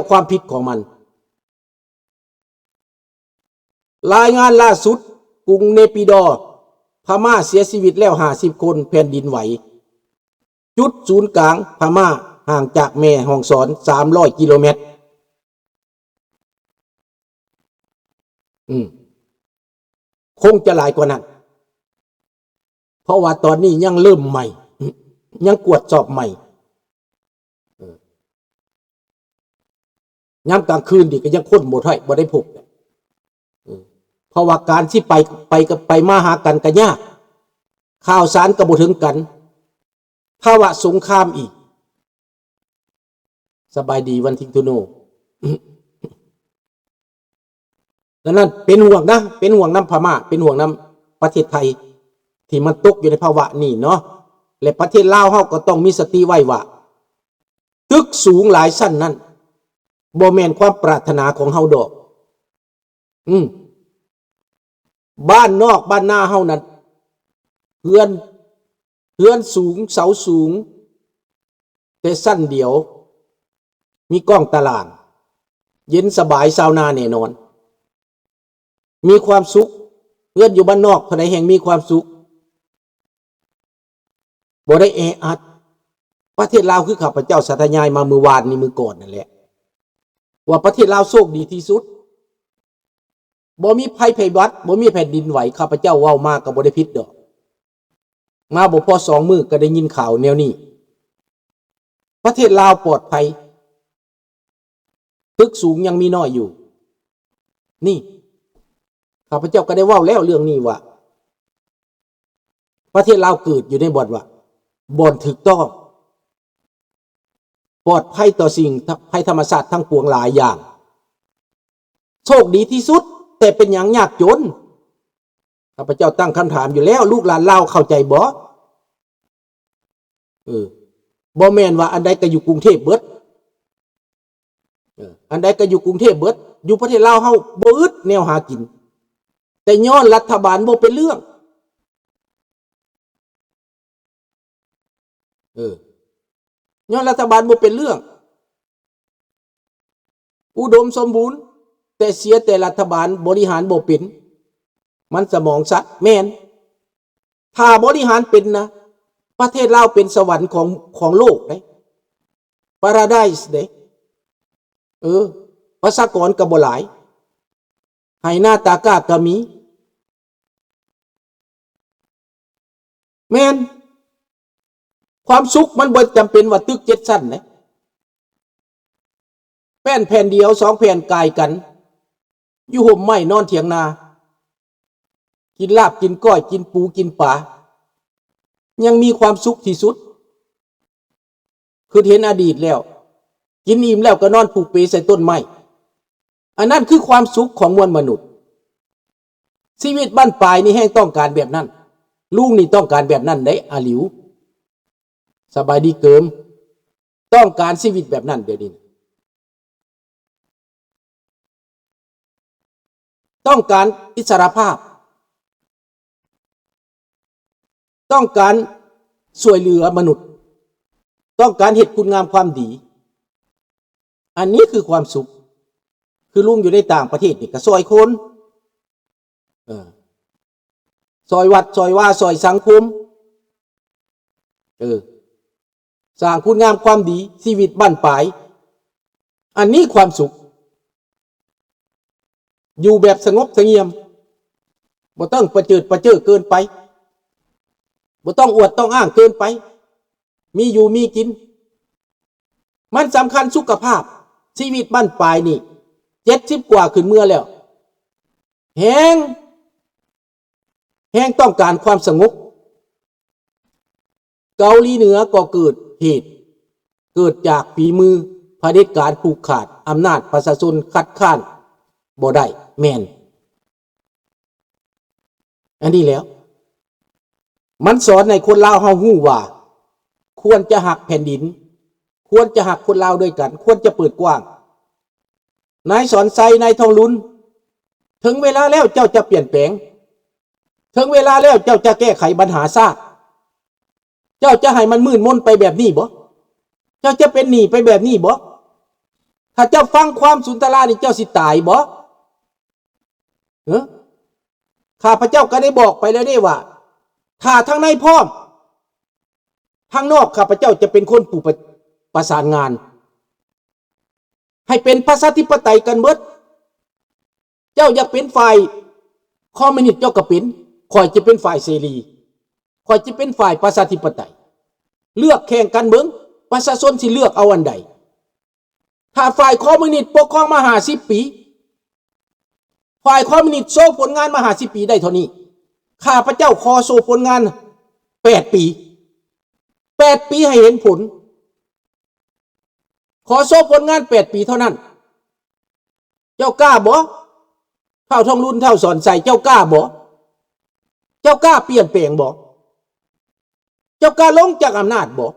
ຄວາມຜິດຂອງມັນ. ລາຍງານລ່າສຸດ, ກຸງເນປີດໍ ພະມ້າເສຍຊີວິດແລ້ວຫ້າສິບຄົນ, ແຜ່ນດິນໄຫວ. ຈຸດສູນກາງພະມ້າຫ່າງຈາກແມ່ຮ່ອງສອນສາມຮ້ອຍກິໂລແມັດ. ອືມ ຄົງຈະຫຼາຍກວ່ານັ້ນ ເພາະວ່າຕອນນີ້ຍັງເລີ່ມໃໝ່ ຍັງກວດສອບໃໝ່. ເອີ ຍາມກາງຄືນນີ້ກໍຍັງຄົ້ນບໍ່ໄດ້ ບໍ່ໄດ້ພົບ. ເອີ ເພາະວ່າການຊິໄປ ໄປກັບ ໄປມາຫາກັນກໍຍາກ, ຂ່າວສານກໍບໍ່ເຖິງກັນ, ພາວະສົງຄາມອີກ. ສະບາຍດີວັນທິງທູໂນ. ດັ່ງນັ້ນເປັນຫ່ວງນະ ເປັນຫ່ວງນຳພະມ້າ ເປັນຫ່ວງນຳປະເທດໄທ ທີ່ມັນຕົກຢູ່ໃນພາວະນີ້ເນາະ ແລະ ປະເທດລາວເຮົາກໍຕ້ອງມີສະຕິໄວ້ວ່າ ຕຶກສູງຫຼາຍຊັ້ນນັ້ນ ບໍ່ແມ່ນຄວາມປາດຖະໜາຂອງເຮົາດອກ. ອືມ ບ້ານນອກບ້ານນາເຮົານັ້ນ ເຮືອນ ເຮືອນສູງ ເສົາສູງ ແຕ່ຊັ້ນດຽວ ມີກ້ອງຕາລ່າງ ເຢັນສະບາຍຊາວນາແນ່ນອນ ມີຄວາມສຸກ. ເຮືອນຢູ່ບ້ານນອກເທົ່າໃດແຮ່ງມີຄວາມສຸກ ບໍ່ໄດ້ແອອັດ. ປະເທດລາວ ຄືຂ້າພະເຈົ້າສາທະຍາຍມາມື້ວານນີ້ ມື້ກ່ອນນັ້ນແຫຼະ ວ່າປະເທດລາວໂຊກດີທີ່ສຸດ ບໍ່ມີໄພໄພຫວັດ ບໍ່ມີແຜ່ນດິນໄຫວ. ຂ້າພະເຈົ້າເວົ້າມາກໍບໍ່ໄດ້ຜິດດອກ ມາບໍ່ພໍສອງມື້ກໍໄດ້ຍິນຂ່າວແນວນີ້. ປະເທດລາວປອດໄພ ຕຶກສູງຍັງມີນ້ອຍຢູ່. ນີ້ ຂ້າພະເຈົ້າກໍໄດ້ເວົ້າແລ້ວເລື່ອງນີ້ວ່າ ປະເທດລາວເກີດຢູ່ໃນບ່ອນວ່າ ບ່ອນຖືກຕ້ອງ ປອດໄພຕໍ່ສິ່ງ ໄພທຳມະຊາດທັງປວງຫຼາຍຢ່າງ. ໂຊກດີທີ່ສຸດ ແຕ່ເປັນຫຍັງຍາກຈົນ? ຂ້າພະເຈົ້າຕັ້ງຄຳຖາມຢູ່ແລ້ວ ລູກຫຼານລາວເຂົ້າໃຈບໍ່? ເອີ ບໍ່ແມ່ນວ່າອັນໃດກໍຢູ່ກຸງເທບເບິດ ເອີ ອັນໃດກໍຢູ່ກຸງເທບເບິດ. ຢູ່ປະເທດລາວເຮົາບໍ່ອຶດແນວຫາກິນ ແຕ່ຍ້ອນລັດຖະບານບໍ່ເປັນເລື່ອງ. ເອີ ຍ້ອນລັດຖະບານບໍ່ເປັນເລື່ອງ. ອຸດົມສົມບູນ ແຕ່ເສຍແຕ່ລັດຖະບານບໍລິຫານບໍ່ເປັນ ມັນສະໝອງສັດ. ແມ່ນ ຖ້າບໍລິຫານເປັນນະ ປະເທດລາວເປັນສະຫວັນຂອງ ຂອງໂລກເດ້ ປາຣາໄດສ໌ເດ້. ເອີ ປະຊາກອນກໍບໍ່ຫຼາຍ ໄຮ່ນາຕາກ້າກໍມີ. ແມ່ນ ຄວາມສຸກມັນບໍ່ຈຳເປັນວ່າຕຶກເຈັດຊັ້ນເດ້ ແປ້ນແຜ່ນດຽວ ສອງແຜ່ນກາຍກັນ ຢູ່ຮົ່ມໄມ້ນອນຖຽງນາ ກິນລາບ ກິນກ້ອຍ ກິນປູ ກິນປາ ຍັງມີຄວາມສຸກທີ່ສຸດ. ຄິດເຫັນອະດີດແລ້ວ ກິນອີ່ມແລ້ວກໍນອນຜູກເປໃສ່ຕົ້ນໄມ້. ອັນນັ້ນຄືຄວາມສຸກຂອງມວນມະນຸດ. ຊີວິດບັ້ນປາຍນີ້ແຮ່ງຕ້ອງການແບບນັ້ນ. ລຸງນີ້ຕ້ອງການແບບນັ້ນເດ້ ອາຫຼິວ. ສະບາຍດີເກີມ. ຕ້ອງການຊີວິດແບບນັ້ນດຽວນີ້. ຕ້ອງການອິດສະຫຼະພາບ, ຕ້ອງການຊ່ວຍເຫຼືອມະນຸດ, ຕ້ອງການເຮັດຄຸນງາມຄວາມດີ. ອັນນີ້ຄືຄວາມສຸກ. ຄືລຸງຢູ່ໃນຕ່າງປະເທດນີ້ກໍຊ່ອຍຄົນ, ເອີ ຊ່ອຍວັດ ຊ່ອຍວາ ຊ່ອຍສັງຄົມ, ເອີ ສ້າງຄຸນງາມຄວາມດີ, ຊີວິດບັ້ນປາຍ, ອັນນີ້ຄວາມສຸກ. ຢູ່ແບບສະຫງົບສະຫງຽມ, ບໍ່ຕ້ອງປະເຈີດປະເຈີເກີນໄປ, ບໍ່ຕ້ອງອວດຕ້ອງອ້າງເກີນໄປ, ມີຢູ່ມີກິນ. ມັນສຳຄັນສຸຂະພາບ. ຊີວິດບັ້ນປາຍນີ້ ເຈັດສິບກວ່າຂຶ້ນເມືອແລ້ວ ແຮ່ງ ແຮ່ງຕ້ອງການຄວາມສະຫງົບ. ເກົາຫຼີເໜືອກໍເກີດເຫດ ເກີດຈາກຝີມືຜະເດັດການຜູກຂາດອຳນາດປະຊາຊົນຄັດຄ້ານບໍ່ໄດ້. ແມ່ນ ອັນນີ້ແຫຼະ ມັນສອນໃຫ້ຄົນລາວເຮົາຮູ້ວ່າ ຄວນຈະຮັກແຜ່ນດິນ, ຄວນຈະຮັກຄົນລາວດ້ວຍກັນ, ຄວນຈະເປີດກວ້າງ. ນາຍສອນໄຊ, ນາຍທອງລຸນ, ເຖິງເວລາແລ້ວເຈົ້າຈະປ່ຽນແປງ, ເຖິງເວລາແລ້ວເຈົ້າຈະແກ້ໄຂບັນຫາຊາດ. ເຈົ້າຈະໃຫ້ມັນມືດມົນໄປແບບນີ້ບໍ? ເຈົ້າຈະເປັນໜີ້ໄປແບບນີ້ບໍ? ຖ້າເຈົ້າຟັງຄວາມສຸນທະລານີ້ ເຈົ້າຊິຕາຍບໍ່? ເອີ ຂ້າພະເຈົ້າກໍໄດ້ບອກໄປແລ້ວເດ້ວ່າ ຖ້າທາງໃນພ້ອມ ທາງນອກຂ້າພະເຈົ້າຈະເປັນຄົນຜູ້ປະ ປະສານງານ ໃຫ້ເປັນປະຊາທິປະໄຕກັນເບິດ. ເຈົ້າຢາກເປັນຝ່າຍຄອມມູນິດເຈົ້າກໍເປັນ, ຂ້ອຍຈະເປັນຝ່າຍເສລີ, ຂ້ອຍຈະເປັນຝ່າຍປະຊາທິປະໄຕ. ເລືອກແຂ່ງກັນເບິ່ງ ປະຊາຊົນຊິເລືອກເອົາອັນໃດ. ຖ້າຝ່າຍຄອມມູນິດປົກຄອງມາຫ້າສິບປີ, ຝ່າຍຄອມມູນິດໂຊຜົນງານມາຫ້າສິບປີໄດ້ເທົ່ານີ້, ຂ້າພະເຈົ້າຂໍໂຊຜົນງານແປດປີ, ແປດປີໃຫ້ເຫັນຜົນ. ຂໍໂຊຜົນງານແປດປີເທົ່ານັ້ນ. ເຈົ້າກ້າບໍ່? ທ້າວທອງລຸນ, ທ້າວສອນໄຊ, ເຈົ້າກ້າບໍ່? ເຈົ້າກ້າປ່ຽນແປງບໍ່? ເຈົ້າກ້າລົງຈາກອຳນາດບໍ່?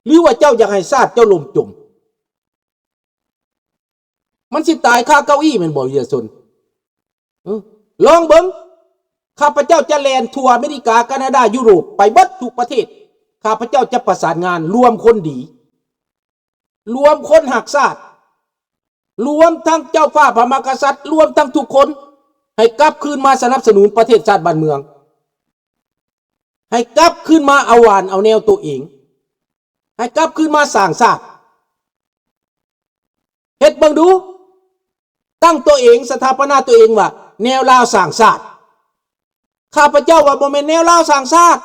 ຫຼືວ່າເຈົ້າຢາກໃຫ້ຊາດເຈົ້າລົ້ມຈົມ? ມັນຊິຕາຍຄາເກົ້າอี้ແມ່ນບໍ່ ປະຊາຊົນ? ເອີ ລອງເບິ່ງ, ຂ້າພະເຈົ້າຈະແລ່ນທົ່ວອາເມລິກາ, ການາດາ, ຢູໂຣບ, ໄປເບິດທຸກປະເທດ. ຂ້າພະເຈົ້າຈະປະສານງານລວມຄົນດີ, ລວມຄົນຮັກຊາດ, ລວມທັງເຈົ້າຟ້າພະມະຫາກະສັດ, ລວມທັງທຸກຄົນ ໃຫ້ກັບຄືນມາສະໜັບສະໜູນປະເທດຊາດບ້ານເມືອງ, ໃຫ້ກັບຄືນມາເອົາຫວ່ານເອົາແນວໂຕເອງ, ໃຫ້ກັບຄືນມາສ້າງຊາດ. ເຮັດເບິ່ງດູ, ຕັ້ງໂຕເອງ, ສະຖາປະນາໂຕເອງວ່າແນວລາວສ້າງຊາດ. ຂ້າພະເຈົ້າວ່າບໍ່ແມ່ນແນວລາວສ້າງຊາດ,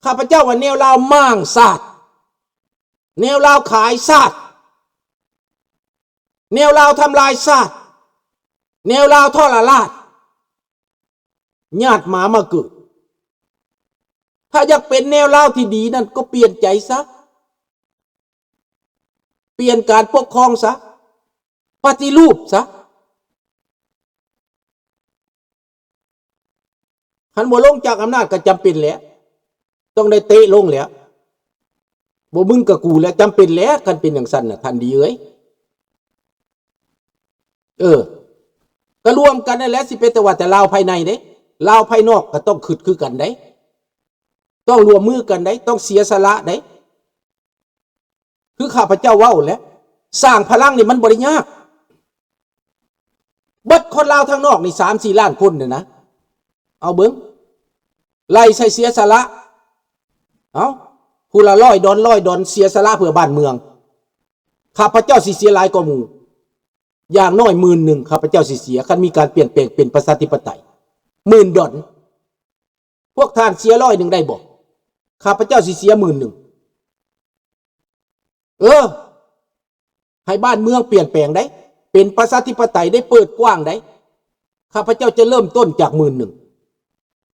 ຂ້າພະເຈົ້າວ່າແນວລາວມ້າງຊາດ, ແນວລາວຂາຍຊາດ, ແນວລາວທຳລາຍຊາດ, ແນວລາວທໍລະລາດ, ຍາດໝາມາເກີດ. ຖ້າຢາກເປັນແນວລາວທີ່ດີນັ້ນ ກໍປ່ຽນໃຈຊະ, ປ່ຽນການປົກຄອງຊະ, ປະຕິຮູບຊະ. ຄັນບໍ່ລົງຈາກອຳນາດກໍຈຳເປັນແຫຼະ, ຕ້ອງໄດ້ເຕະລົງແຫຼະ, ບໍ່ມຶງກັບກູແຫຼະ, ຈຳເປັນແຫຼະ. ຄັນເປັນຈັ່ງຊັ້ນນະ ທ່ານດີເອີຍ. ເອີ ກໍລວມກັນນັ້ນແຫຼະ, ຊິເປັນແຕ່ວ່າແຕ່ລາວພາຍໃນເດ້, ລາວພາຍນອກກໍຕ້ອງຄິດຄືກັນເດ້, ຕ້ອງຮ່ວມມືກັນເດ້, ຕ້ອງເສຍສະຫຼະເດ້. ຄືຂ້າພະເຈົ້າເວົ້າແຫຼະ, ສ້າງພະລັງນີ້ມັນບໍ່ໄດ້ຍາກ. ເບິດຄົນລາວທາງນອກນີ້ສາມສີ່ລ້ານຄົນນີ້ນະ, ເອົາເບິ່ງ, ໄລ່ໃສ່ເສຍສະຫຼະ, ເອົາ, ຜູ້ລະຮ້ອຍດອນ, ຮ້ອຍດອນ, ເສຍສະຫຼະເພື່ອບ້ານເມືອງ. ຂ້າພະເຈົ້າຊິເສຍຫຼາຍກວ່າໝູ່, ຢ່າງໜ້ອຍໝື່ນໜຶ່ງ ຂ້າພະເຈົ້າຊິເສຍ, ຄັນມີການປ່ຽນແປງເປັນປະຊາທິປະໄຕ, ໝື່ນດອນ. ພວກທ່ານເສຍຮ້ອຍໜຶ່ງໄດ້ບໍ່? ຂ້າພະເຈົ້າຊິເສຍໝື່ນໜຶ່ງ. ເອີ ໃຫ້ບ້ານເມືອງປ່ຽນແປງໄດ໋, ເປັນປະຊາທິປະໄຕໄດ໋, ເປີດກວ້າງໄດ໋, ຂ້າພະເຈົ້າຈະເລີ່ມຕົ້ນຈາກໝື່ນໜຶ່ງ.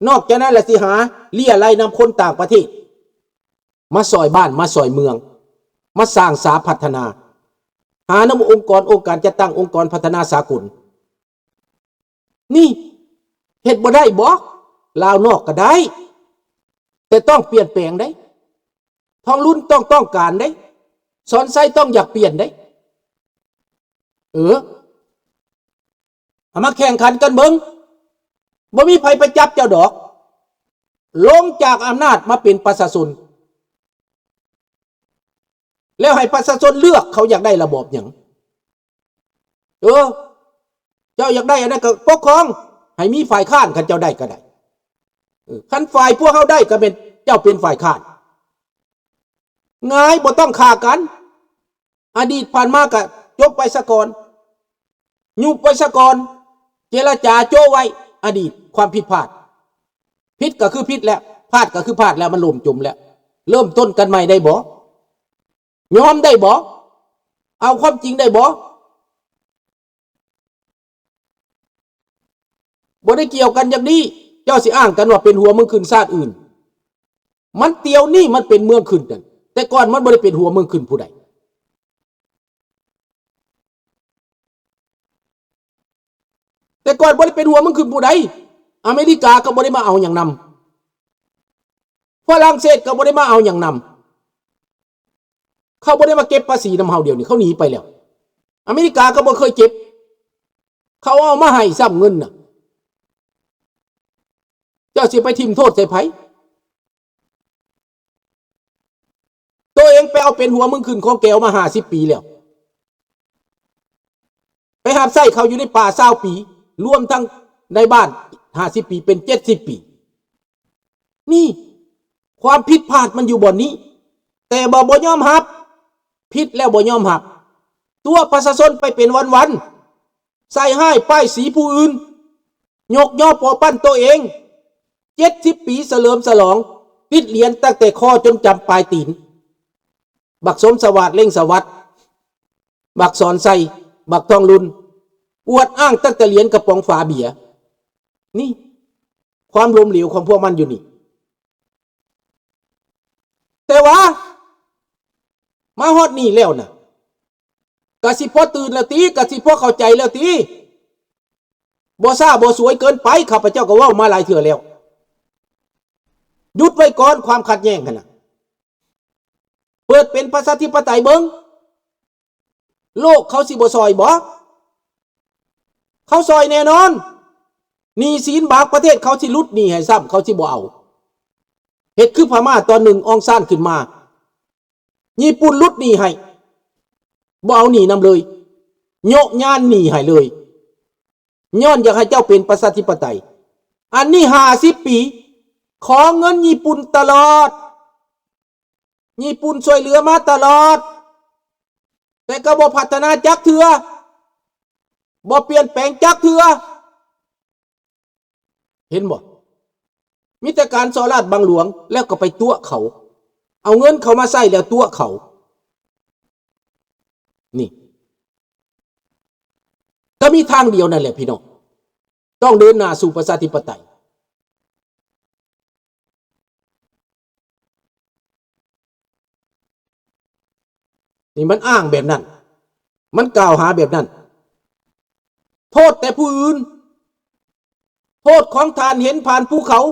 ນອກຈາກນັ້ນລະ ຊິຫາເລຍໄລນຳຄົນຕ່າງປະເທດ ມາຊ່ອຍບ້ານ, ມາຊ່ອຍເມືອງ, ມາສ້າງສາພັດທະນາ, ຫານຳອົງກອນ, ອົງການຈັດຕັ້ງ, ອົງກອນພັດທະນາສາກົນ. ນີ້ເຮັດບໍ່ໄດ້ບໍ? ລາວນອກກໍໄດ້, ແຕ່ຕ້ອງປ່ຽນແປງເດ້. ທອງລຸນຕ້ອງຕ້ອງການເດ້, ສອນໄຊຕ້ອງຢາກປ່ຽນເດ້. ເອີ ເອົາມາແຂ່ງຂັນກັນເບິ່ງ, ບໍ່ມີໃຜໄປຈັບເຈົ້າດອກ. ລົງຈາກອຳນາດມາເປັນປະຊາຊົນ ແລ້ວໃຫ້ປະຊາຊົນເລືອກເຂົາຢາກໄດ້ລະບອບຫຍັງ. ເອີ ເຈົ້າຢາກໄດ້ອັນນັ້ນກໍປົກຄອງ, ໃຫ້ມີຝ່າຍຄ້ານ, ຄັນເຈົ້າໄດ້ກໍໄດ້. ເອີ ຄັນຝ່າຍພວກເຮົາໄດ້ກໍແມ່ນເຈົ້າເປັນຝ່າຍຄ້ານ. ງ່າຍ, ບໍ່ຕ້ອງຂ້າກັນ. ອະດີດຜ່ານມາກໍຈົບໄວ້ສາກ່ອນ, ຍຸບໄວ້ສາກ່ອນ, ເຈລະຈາໂຈະໄວ້ອະດີດຄວາມຜິດພາດ. ຜິດກໍຄືຜິດແລ້ວ, ພາດກໍຄືພາດແລ້ວ, ມັນລົ້ມຈົມແລ້ວ. ເລີ່ມຕົ້ນກັນໃໝ່ໄດ້ບໍ່? ຍອມໄດ້ບໍ່? ເອົາຄວາມຈິງໄດ້ບໍ່? ບໍ່ໄດ້ກ່ຽວກັນຢ່າງນີ້. ເຈົ້າຊິອ້າງກັນວ່າເປັນຫົວເມືອງຂຶ້ນຊາດອື່ນ. ມັນ ດຽວນີ້ມັນເປັນເມືອງຂຶ້ນນັ້ນ, ແຕ່ກ່ອນມັນບໍ່ໄດ້ເປັນຫົວເມືອງຂຶ້ນຜູ້ໃດ. ແຕ່ກ່ອນບໍ່ໄດ້ເປັນຫົວເມືອງຂຶ້ນຜູ້ໃດ. ອາເມລິກາກໍບໍ່ໄດ້ມາເອົາຫຍັງນຳ, ຝຣັ່ງເສດກໍບໍ່ໄດ້ມາເອົາຫຍັງນຳ. ເຂົາບໍ່ໄດ້ມາເກັບພາສີນຳເຮົາ, ດຽວນີ້ເຂົາໜີໄປແລ້ວ. ອາເມລິກາກໍບໍ່ເຄີຍເກັບ, ເຂົາເອົາມາໃຫ້ຊ້ຳເງິນນະ. ເຈົ້າຊິໄປຖິ້ມໂທດໃສ່ໃຜ? ໂຕເອງໄປເອົາເປັນຫົວເມືອງຂຶ້ນຂອງແກວມາຫ້າສິບປີແລ້ວ, ຮັບໃຊ້ເຂົາຢູ່ໃນປ່າຊາວປີ ລວມທັງໃນບ້ານຫ້າສິບປີ ເປັນເຈັດສິບປີ. ນີ້ ຄວາມຜິດພາດມັນຢູ່ບ່ອນນີ້ ແຕ່ບໍ່ ບໍ່ຍອມຮັບ ຜິດແລ້ວບໍ່ຍອມຮັບ ຕົວະປະຊາຊົນໄປເປັນວັນໆ ໃສ່ຮ້າຍປ້າຍສີຜູ້ອື່ນ ຍົກຍໍປົວປັ້ນໂຕເອງ. ເຈັດສິບປີສະເຫຼີມສະຫຼອງ ຕິດຫຼຽນຕັ້ງແຕ່ຄໍຈົນຈຳປາຍຕີນ ບັກສົມສະຫວາດ ເລັ່ງສະຫວັດ ບັກສອນໄຊ ບັກທອງລຸນ ອວດອ້າງຕັ້ງແຕ່ຫຼຽນກະປ໋ອງຝາເບຍ. ນີ້ ຄວາມລົ້ມເຫຼວຂອງພວກມັນຢູ່ນີ້. ແຕ່ວ່າ ມາຮອດນີ້ແລ້ວນະ ກະຊິພໍຕື່ນແລ້ວຕິ ກະຊິພໍເຂົ້າໃຈແລ້ວຕິ. ບໍ່ຊ້າບໍ່ສວຍເກີນໄປ ຂ້າພະເຈົ້າກໍເວົ້າມາຫຼາຍເທື່ອແລ້ວ. ຢຸດໄວ້ກ່ອນຄວາມຂັດແຍ່ງຫັ້ນນະ ເປີດເປັນປະຊາທິປະໄຕເບິ່ງ. ໂລກເຂົາຊິບໍ່ຊ່ອຍບໍ? ເຂົາຊ່ອຍແນ່ນອນ. ໜີ້ສິນບາງປະເທດເຂົາຊິຫຼຸດໜີ້ໃຫ້ຊ້ຳ ເຂົາຊິບໍ່ເອົາ. ເຮັດຄືພະມ້າຕອນໜຶ່ງອອງຊານຂຶ້ນມາ ຍີ່ປຸ່ນຫຼຸດໜີ້ໃຫ້ ບໍ່ເອົາໜີ້ນຳເລີຍ ໂຍະຍານໜີ້ໃຫ້ເລີຍ ຍ້ອນຢາກໃຫ້ເຈົ້າເປັນປະຊາທິປະໄຕ. ອັນນີ້ຫ້າສິບປີ ຂໍເງິນຍີ່ປຸ່ນຕະຫຼອດ ຍີ່ປຸ່ນຊ່ວຍເຫຼືອມາຕະຫຼອດ ແຕ່ກໍບໍ່ພັດທະນາຈັກເທື່ອ ບໍ່ປ່ຽນແປງຈັກເທື່ອ. ເຫັນບໍ່? ມີແຕ່ການສໍ້ລາດບັງຫຼວງ ແລ້ວກໍໄປຕົວະເຂົາ ເອົາເງິນເຂົາມາໃຊ້ແລ້ວຕົວະເຂົາ. ນີ້ ກໍມີທາງດຽວນັ້ນແຫຼະພີ່ນ້ອງ ຕ້ອງເດີນໜ້າສູ່ປະຊາທິປະໄຕ. ນີ້ມັນອ້າງແບບນັ້ນ ມັນກ່າວຫາແບບນັ້ນ ໂທດແຕ່ຜູ້ອື່ນ ໂທດຂອງທ່ານເຫັນຜ່ານພູເຂົາ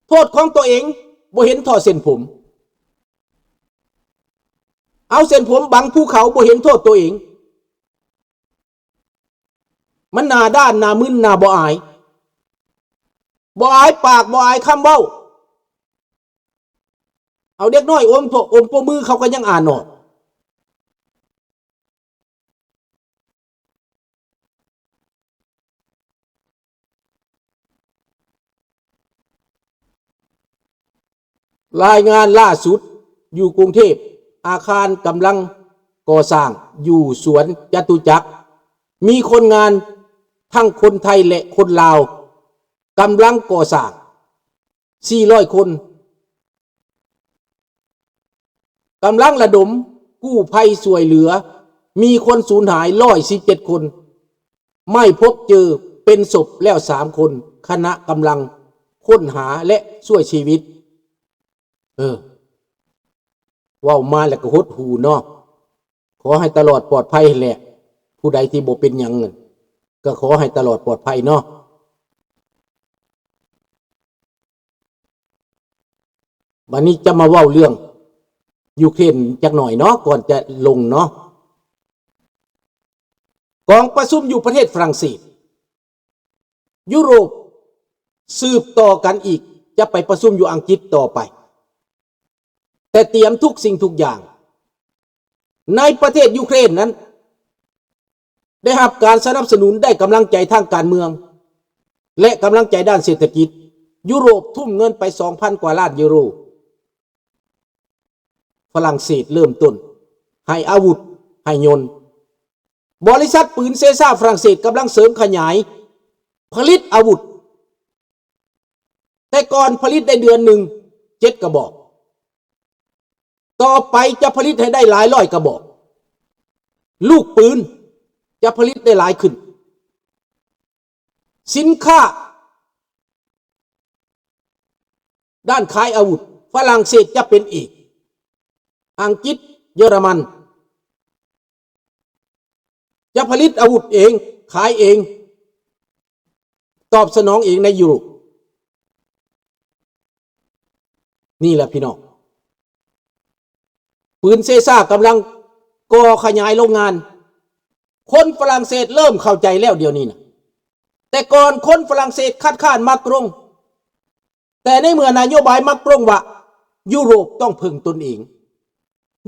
ໂທດຂອງຕົວເອງບໍ່ເຫັນທໍ່ເສັ້ນຜົມ ເອົາເສັ້ນຜົມບັງພູເຂົາ ບໍ່ເຫັນໂທດຕົວເອງ. ມັນໜ້າດ້ານ ໜ້າມຶນ ໜ້າບໍ່ອາຍ ບໍ່ອາຍປາກ ບໍ່ອາຍຄຳເວົ້າ. ເອົາເດັກນ້ອຍອົມໂປ ອົມໂປມື ເຂົາກໍຍັງອ່ານອອກ. ລາຍງານລ່າສຸດ ຢູ່ກຸງເທບ ອາຄານກຳລັງກໍ່ສ້າງຢູ່ສວນຈະຕຸຈັກ ມີຄົນງານທັງຄົນໄທ ແລະ ຄົນລາວ ກຳລັງກໍ່ສ້າງ ສີ່ຮ້ອຍຄົນ ກຳລັງລະດົມກູ້ໄພຊ່ວຍເຫຼືອ ມີຄົນສູນຫາຍ ຮ້ອຍສິບເຈັດຄົນ ໄມ່ພົບເຈີ ເປັນສົບແລ້ວສາມຄົນ ຄະນະກຳລັງຄົ້ນຫາ ແລະ ຊ່ວຍຊີວິດ. ເອີ ເວົ້າມາແລ້ວກໍຫົດຫູ່ເນາະ. ຂໍໃຫ້ຕະຫຼອດປອດໄພຫັ້ນແຫຼະ ຜູ້ໃດທີ່ບໍ່ເປັນຫຍັງນັ້ນ ກໍຂໍໃຫ້ຕະຫຼອດປອດໄພເນາະ. ບັດນີ້ຈະມາເວົ້າເລື່ອງຢູເຄຣນຈັກໜ່ອຍເນາະ ກ່ອນຈະລົງເນາະ. ກອງປະຊຸມຢູ່ປະເທດຝຣັ່ງເສດ ຢູໂຣບສືບຕໍ່ກັນອີກ ຈະໄປປະຊຸມຢູ່ອັງກິດຕໍ່ໄປ ແຕ່ຕຽມທຸກສິ່ງທຸກຢ່າງ. ໃນປະເທດຢູເຄຣນນັ້ນ ໄດ້ຮັບການສະໜັບສະໜູນ ໄດ້ກຳລັງໃຈທາງການເມືອງ ແລະ ກຳລັງໃຈດ້ານເສດຖະກິດ. ຢູໂຣບທຸ່ມເງິນໄປສອງພັນກວ່າລ້ານຢູໂຣ. ຝຣັ່ງເສດເລີ່ມຕົ້ນໃຫ້ອາວຸດ ໃຫ້ຍົນ. ບໍລິສັດປືນເຊຊາຝຣັ່ງເສດກຳລັງເສີມຂະຫຍາຍຜະລິດອາວຸດ. ແຕ່ກ່ອນຜະລິດໄດ້ເດືອນໜຶ່ງເຈັດກະບອກ. ຕໍ່ໄປຈະຜະລິດໃຫ້ໄດ້ຫຼາຍຮ້ອຍກະບອກ. ລູກປືນຈະຜະລິດໄດ້ຫຼາຍຂຶ້ນ. ສິນຄ້າດ້ານຂາຍອາວຸດ ຝຣັ່ງເສດຈະເປັນເອກ. ອັງກິດ, ເຢຍລະມັນ ຈະຜະລິດອາວຸດເອງ, ຂາຍເອງ, ຕອບສະໜອງເອງໃນຢູໂຣບ. ນີ້ແຫຼະພີ່ນ້ອງ, ປືນເຊຊາກຳລັງກໍ່ຂະຫຍາຍໂລງງານ. ຄົນຝຣັ່ງເສດເລີ່ມເຂົ້າໃຈແລ້ວດຽວນີ້ນະ. ແຕ່ກ່ອນຄົນຝຣັ່ງເສດຄັດຄ້ານມາກຣົງ, ແຕ່ໃນເມື່ອນະໂຍບາຍມາກຣົງວ່າ ຢູໂຣບຕ້ອງເພິ່ງຕົນເອງ,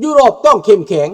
ຢູໂຣບຕ້ອງເຂັ້ມແຂງ,